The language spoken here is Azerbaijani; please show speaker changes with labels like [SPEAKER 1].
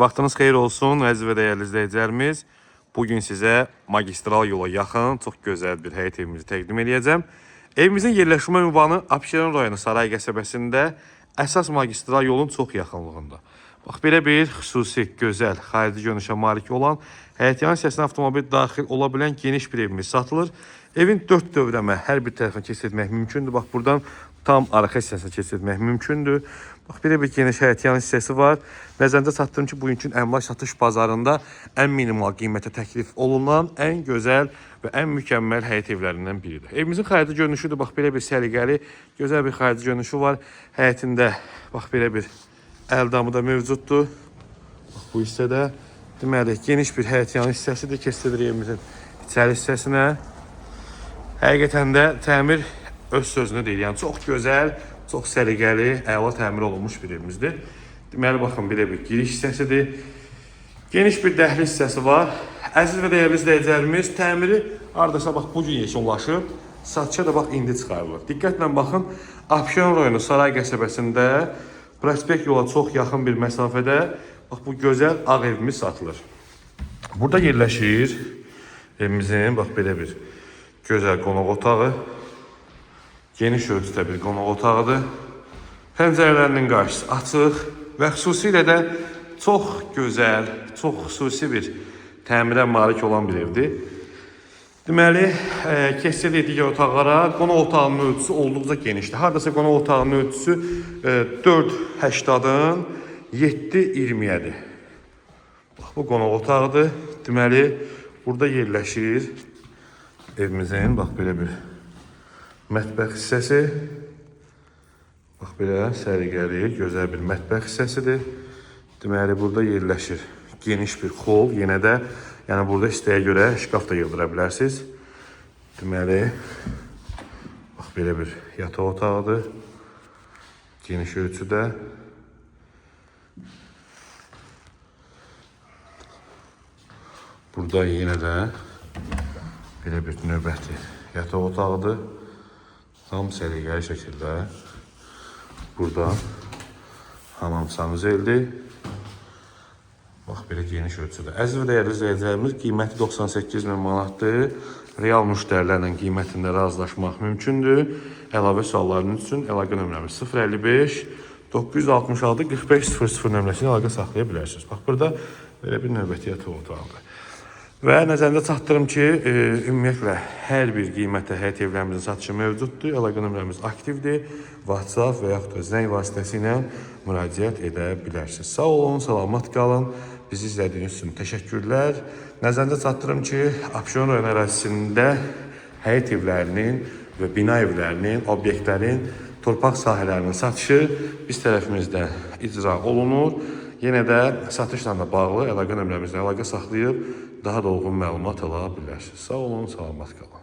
[SPEAKER 1] Vaxtınız xeyir olsun, əziz və dəyərli izləyicilərimiz. Bugün sizə magistral yola yaxın, çox gözəl bir həyət evimizi təqdim edəcəm. Evimizin yerləşmə ünvanı Abşeron rayonu Saray qəsəbəsində əsas magistral yolun çox yaxınlığında. Bax, belə bir xüsusi, gözəl, xarici görünüşə malik olan, həyətyan hissəsinə avtomobil daxil ola bilən geniş bir evimiz satılır. Evin 4 dövrəmə hər bir tərəfinə keçid etmək mümkündür. Bax, buradan tam arxa hissəsinə keçid etmək mümkündür. Bax, belə bir geniş həyətyan hissəsi var. Nəzərinizə çatdırım ki, bugünkü əmlak satış bazarında ən minimal qiymətə təklif olunan ən gözəl və ən mükəmməl həyət evlərindən biridir. Evimizin xarici görünüşüdür. Bax, belə bir səliqəli, gözəl bir xarici görünüşü var. Həyətində bax, belə bir əldamı da mövcuddur. Bax, bu hissədə deməli, geniş bir həyətyan hissəsidir. Keçid edirik evimizin içəri hissəsinə. Həqiqətən də təmir öz sözünü deyir. Yəni çox gözəl, çox səliqəli, əla təmir olunmuş bir evimizdir. Deməli, baxın, belə bir giriş hissəsidir. Geniş bir dəhliz hissəsi var. Əziz və dəyərli izləyicilərimiz, təmiri hardasa bax bu gün yekunlaşıb, satışa da bax indi çıxarılır. Diqqətlə baxın, Abşeron rayonu Saray qəsəbəsində prospekt yola çox yaxın bir məsafədə bax bu gözəl ağ evimiz satılır. Burada yerləşir evimizin bax belə bir gözəl qonaq otağı. Geniş ölçüdə bir qonaq otağıdır. Pəncərələrinin qarşısı açıq və xüsusilə də çox gözəl, çox xüsusi bir təmirə malik olan bir evdir. Deməli, keçid edirik digər otaqlara. Qonaq otağının ölçüsü olduqca genişdir. Hardasa qonaq otağının ölçüsü 4,80-ın 7,20-yədir. Bax, bu qonaq otağıdır. Deməli, burada yerləşir evimizin bax belə bir mətbəx hissəsi. Bax belə səliqəli, gözəl bir mətbəx hissəsidir. Deməli, burada yerləşir geniş bir xol. Yenə də, yəni burada istəyə görə şkaf da yığdıra bilərsiniz. Deməli, bax belə bir yataq otağıdır. Geniş ölçüdə. Burada yenə də belə bir növbəti yataq otağıdır. Tam səliqəli şəkildə burada hamam sanuzeldir. Bax, belə geniş ölçüdə. Əziz və dəyərli izləyicilərimiz, qiyməti 98 min manatdır. Real müştərilərlə qiymətində razılaşmaq mümkündür. Əlavə suallarınız üçün əlaqə nömrəmiz 055 966 45 00 nömrəsini əlaqə saxlaya bilərsiniz. Bax, burada belə bir növbəti yataq otağıdır. Və nəzərinizə çatdırım ki, ümumiyyətlə hər bir qiymətə həyət evlərimizin satışı mövcuddur. Əlaqə nömrəmiz aktivdir. WhatsApp və yaxud da zəng vasitəsilə müraciət edə bilərsiniz. Sağ olun, salamat qalın. Bizi izlədiyiniz üçün təşəkkürlər. Nəzərinizə çatdırım ki, Abşeron rayonu ərazisində həyət evlərinin və bina evlərinin, obyektlərin, torpaq sahələrinin satışı biz tərəfimizdən icra olunur. Yenə də satışla da bağlı əlaqə nömrəmizlə əlaqə saxlayıb daha dolğun məlumat ala bilərsiniz. Sağ olun, salamat qalın.